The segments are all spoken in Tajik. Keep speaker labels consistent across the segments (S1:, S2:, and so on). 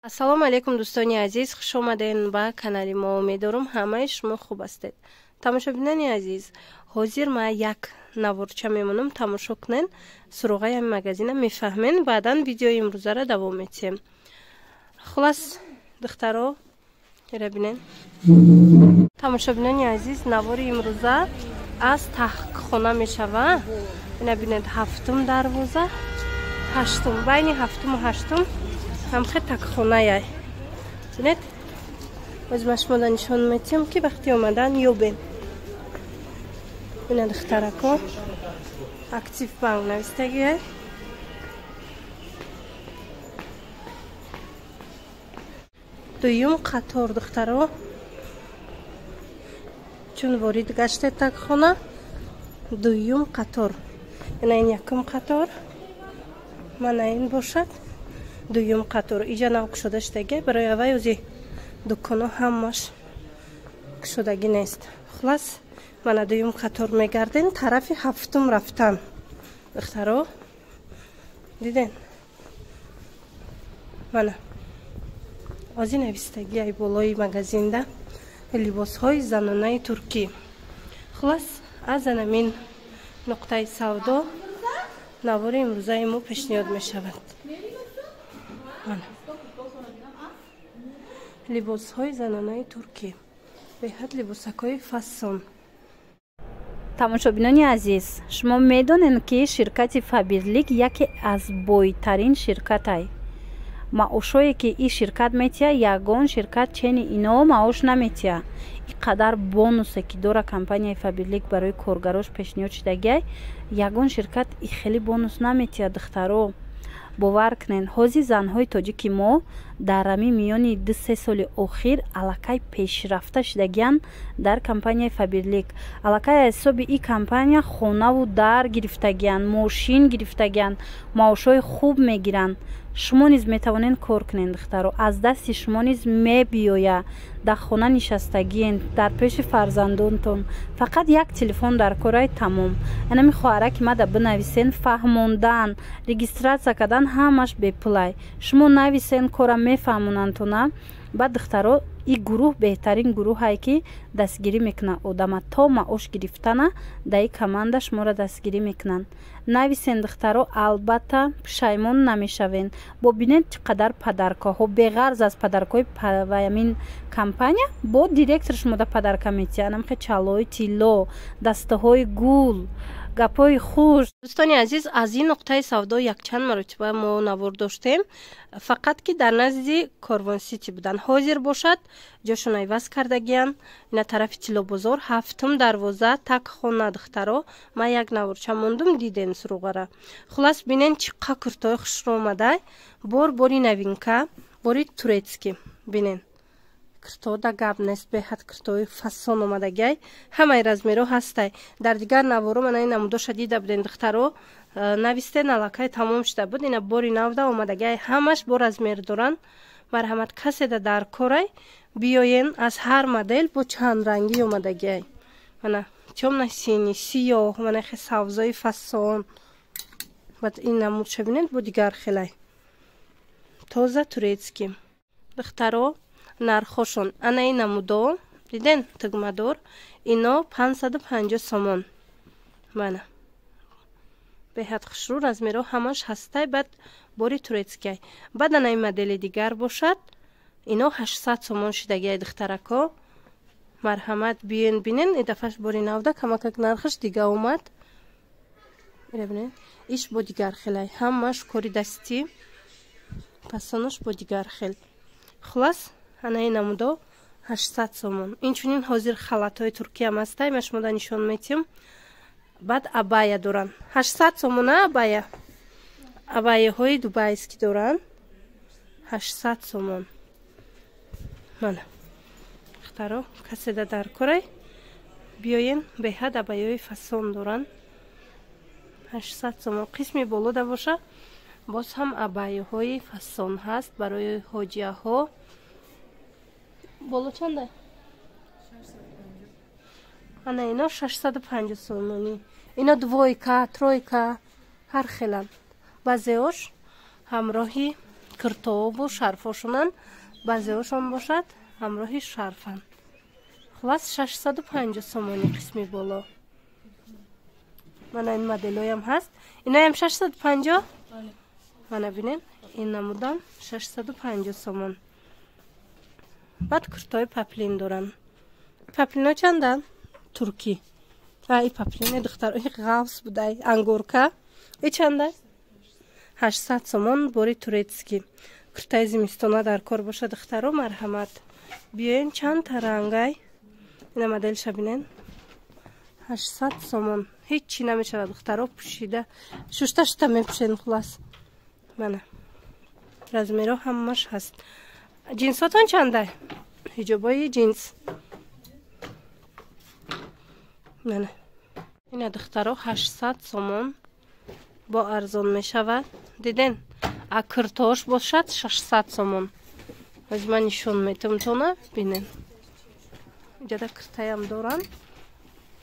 S1: Ассалому алайкум, дӯстони азиз, хуш омаден ба канали мо. Умедорум, ҳамаи шумо хуб ҳастед. Тамошобинони азиз, ҳозир ман як наворча мемонам, тамошо кунен, суроғаи ҳами магазина мефаҳмен, баъдан видеои имрӯзаро давом метиҳем. Хулас, духтаро, ира бинен. Тамошобинони азиз, навори имрӯза аз таҳхона мешава. Ина бинед, ҳафтум дарвоза, ҳаштум, байни ҳафтуму ҳаштум ҳамхе такхонаяй. Бинед, боз ма шумода нишон метиҳам, ки вақти омадан ёбем. Бина, духтарако, Актив банк навистагиай. Дуюм қатор, духтаро, чун ворид гаште такхона, дуюм қатор. Ина ин якум қатор, мана ин бошад дуюм қатор. Иҷа нав кушода шудагӣ, барои аввай ози дуконо ҳамаш кушодагӣ нест. Хулас, мана дуюм қатор мегардем, тарафи ҳафтум рафтан. Духтаро, диден, мана ози навистагӣ ай болои магазинда: либосҳои занонаи туркӣ. Хулас, аз анамин нуқтаи савдо навори имрӯзаи мо пешниҳод мешавад. Либосҳои занонаи туркӣ, беҳад либосакҳои фасон.
S2: Тамошобинони азиз, шумо медонед, ки ширкати Фаберлик яке аз бойтарин ширкатай. Маошое ки ин ширкат метиҳа, ягон ширкат чени ино маош наметиҳа. Ин қадар бонусе ки дора компанияи Фаберлик, барои коргарош пешниҳод шудагиай, ягон ширкат и хеле бонус наметиҳа. Духтаро, бовар кунед, ҳозир занҳои тоҷики мо дар ҳамин миёни 2-3 соли охир аллакай пешрафта шудагиянд дар компанияи Фаберлик. Аллакай аз ҳисоби ин компания хонаву дар гирифтагиянд, мошин гирифтагиянд, маошҳои хуб мегиранд. Шумо низ метавонед кор кунед, духтаро, аз дасти шумо низ мебиёяд. Дар хона нишастагиен, дар пеши фарзандонтон, фақат як телефон дар корай, тамом. Анами хоҳараки мада бинависен, фаҳмондан, регистрация кардан ҳамаш бепулай. Шумо нависен, кора мефаҳмонандтона. Баъд, духтаро, ин гурӯҳ беҳтарин гурӯҳае, ки дастгирӣ мекунад одама то маош гирифтана. Дар ин команда шуморо дастгирӣ мекунанд. Нависен, духтаро, албатта пушаймон намешавен. Бо бинед, чӣ қадар подаркаҳо, беғарз аз подаркаҳои ваямин компания, бо директор шумода подарка метиҳад: анамхе чалои тилло, дастаҳои гул, гапҳои хуш.
S1: Дӯстони азиз, аз ин нуқтаи савдо якчанд маротиба мо навор доштем, фақат ки дар назди Корвон Сити буданд. Ҳозир бошад, ҷошон айваз кардагиянд, ина тарафи Тиллобозор, ҳафтум дарвоза, так хона. Духтаро, ман як наворча мондум, дидем суруғара. Хулас, бинен, чӣ қа куртои хушро омада, бор бори новинка, бори турецкий. Бинен, киртода гап нест, беҳад киртои фасон омадагиай, ҳамаи размерҳо ҳастай. Дар дигар наворо мана ин намудоша дида будем, духтаро, навистен, аллакай тамом шуда буд. Ина бори навда омадагиай, ҳамаш бо размер доранд. Марҳамат, каседа дар корай, биёен. Аз ҳар модел бо чанд рангӣ омадагиай. Мана тёмно-синий, сиёҳ, мана хе савзои фасон. Баъд ин намудша бинед, бо дигар хелай, тоза турецкий. Духтаро, нархошон: ана ин намудо, диден, тугмадор, ино 550 сомон. Мана беҳад хушрӯ, размерҳо ҳамаш ҳастай, баъд бори турецкий. Баъд ана ин модели дигар бошад, ино 800 сомон шудагиай. Духтарако, марҳамат, биёен, бинен. И дафъаш бори навда камакак нархаш дига омад. Бинед, иш бо дигар хелай, ҳамаш кори дастӣ, пасонош бо дигар хел. Хулас, ана ин намудо 800 сомон. Инчунин ҳозир халатҳои туркиям ҳастай, ма шумода нишон метиҳам. Баъд абая доранд 800 сомона, абая, абаяҳои дубайский доранд 800 сомон. Мана, духтаро, каседа дар корай, биёен, беҳад абаяҳои фасон доранд, 800 сомон. Қисми болода боша, боз ҳам абаяҳои фасон ҳаст барои ҳоҷияҳо. Боло чанда? Ана ино 650 сомонӣ. Ино двойка, тройка, ҳар хеланд, баъзеош ҳамроҳи Киртобу шарфошунан, баъзеҳошон бошад ҳамроҳи шарфан. Хулас 650 сомонӣ қисми боло. Мана ин моделоям ҳаст. Иноям 650? Мана бинен, ин намудам 650 сомон. Баъд куртои паплин доранд. Паплино чанданд? Туркӣ. И паплин духтар, и ғафс будай, ангурка. И чанда? 800 сомон бори турецкий. Куртаи зимистона дар кор боша духтаро, марҳамат. Биёен, чанд та рангай. Ина моделша бинен. 800 сомон. Ҳеҷ чӣ намешавад духтаро, пӯшида. Шушта шута мепӯшен хулас. Мана. Размеро ҳамаш ҳаст. Ҷинсотон чандай? Ҳиҷобои ҷинс. Мана. Ина духтаро 800 сомон бо арзон мешавад. Диден? А киртош бошад 600 сомон. Аз ман нишон метам тона, бинен. Иҷада киртаям дорам.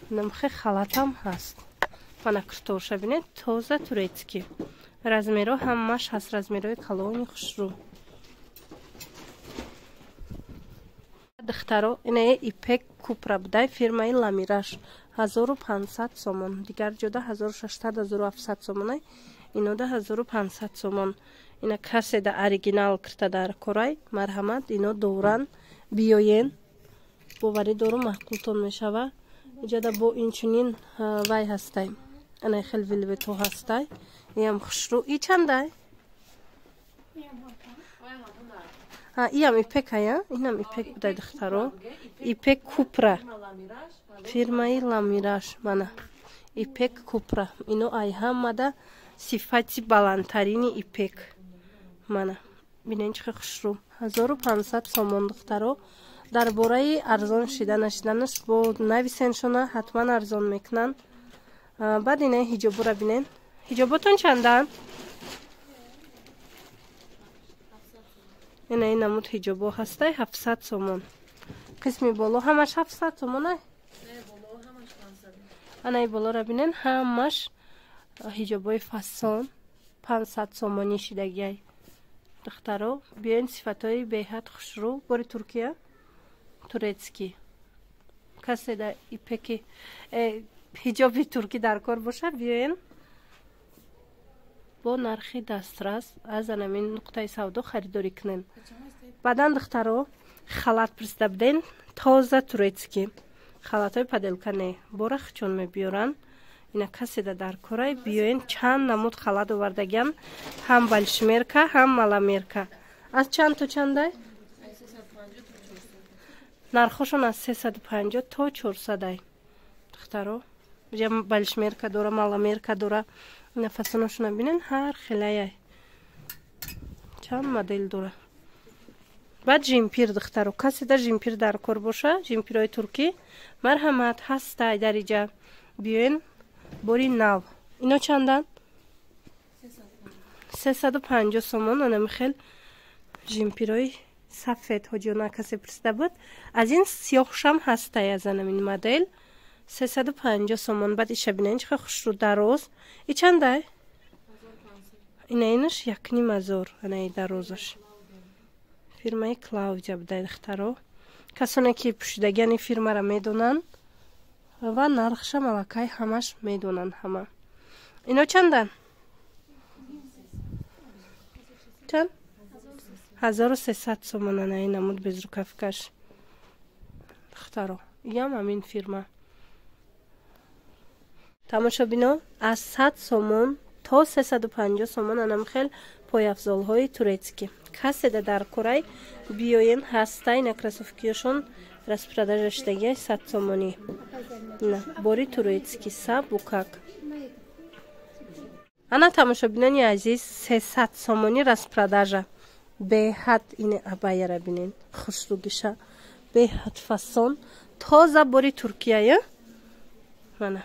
S1: Намхе халатам ҳаст. Мана киртоша бинед, тоза турецкий. Размеро ҳамаш ҳаст, размерои калони хушрӯ. Духтаро, ина ипек купра будай фирмаи Ламираш 1500 сомон. Дигар ҷода 1600 1700 сомонай, инода 1500 сомон. Ина касе да оригинал кирта дар корай, марҳамат, ино доран, биёен. Боварӣ дорум маъқултон мешава. Иҷада бо инчунин вай ҳастай. Ана хел велвето ҳастай. Иам хушрӯ. И чандай? Иам ипек ая? Инам ипек будай духтаро. Ипек купра. Фирмаи Ламираш. Мана. Ипек купра. Ино ай ҳамада сифати баландтарини ипек. Мана. Бинен чӣ хушрӯ. 1500 сомон духтаро. Дар бораи арзон шида нашиданаш бо нависеншона ҳатман арзон мекунанд. Баъд ина ҳиҷобура бинен. Ҳиҷоботон чанданд? Ина ин намуд ҳиҷобо ҳастай 700 сомон. Қисми боло ҳамаш 700 сомонай? Ана и болора бинен, ҳамаш ҳиҷобои фасон 500 сомонӣ шидагиай. Духтаро, биёен, сифатҳои беҳад хушрӯ, бори Туркия, турецкий. Касе да ипеки ҳиҷоби туркӣ дар кор боша, биёен бо нархи дастрас аз анамин нуқтаи савдо харидорӣ кунен. Баъдан духтаро халат пурсида буден, тоза турецкий. Халатҳои паделка не, бора хучон мебиёранд. Ина касе да дар корай, биёен, чанд намуд халат овардагиам, ҳам большмерка, ҳам маломерка. Аз чанд то чандай? Нархошон аз 350 то 400 ай. Духтаро, иҷа большмерка дора, маломерка дора. Ина фасоношона бинен, ҳар хелаяй. Чанд модел дора. Баъд жимпир духтаро, касе да жимпир дар кор боша, жимпирҳои туркӣ, марҳамат ҳастай дар иҷа. Биёен, бори нав. Ино чанданд? 350 сомон. Анами хел жимпирҳои сафед ҳоҷиёна касе пурсида буд. Аз ин сиёҳшам ҳастай аз анамин модел. 350 сомон. Баъд иша бинен чӣ хушрӯ дароз. И чандай? Ина инаш 1500, ана и дарозаш. Фирмаи Клаудия будай духтаро. Касоне ки пӯшидагиани фирмара медонанд ва нархша малакай ҳамаш медонанд ҳама. Ино чанданд? Чанд? 1300 сомон. Ана ин намуд безрукавкаш. Духтаро, иам ҳамин фирма. Тамошобино, аз 100 сомон то 350 сомон анам хел пойафзолҳои турецкӣ. Касе да дар корай, биёен, ҳастай. На кроссовкиёшон распродажа шидагиай 100 сомонӣ. На бори турецкӣ сабукак. Ана тамошобинони азиз, 300 сомонӣ распродажа. Беҳад ин абаяра бинен, хушрӯгиша, беҳад фасон, тоза бори Туркияя. Мана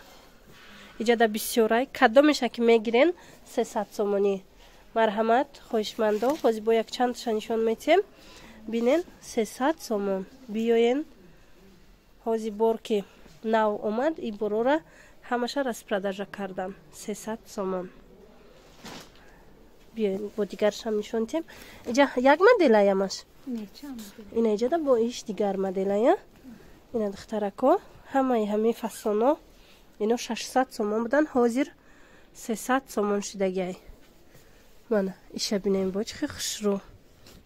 S1: иҷада бисёрай, кадомеша ки мегирен 300 сомонӣ. Марҳамат, хоҳишмандо, ҳозир бо якчандша нишон метиҳем. Бинен, 300 сомон. Биёен, ҳозир бор ки нав омад, ин борора ҳамаша распродажа кардам 300 сомон. Биёем, бо дигаршам нишон тиҳем. Иҷа як моделаямаш, ина иҷада бо иш дигар моделая. Ина, духтарако, ҳамаи ҳамин фасоно, ино 600 сомон буданд, ҳозир 300 сомон шидагиай. Мана иша бинем, бо чӣ хел хушрӯ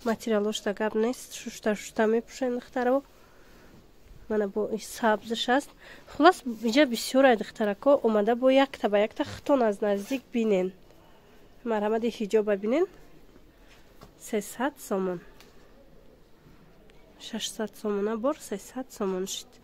S1: материалошда, гап нест, шушта шушта мепӯшен, духтаро. Мана, бо сабзш аст. Хулас, иҷа бисёрай, духтарако, омада бо якта ба якта хитон аз наздик бинен. Марҳамади, ҳиҷоба бинен, 300 сомон, 600 сомона бор 300 сомон шид.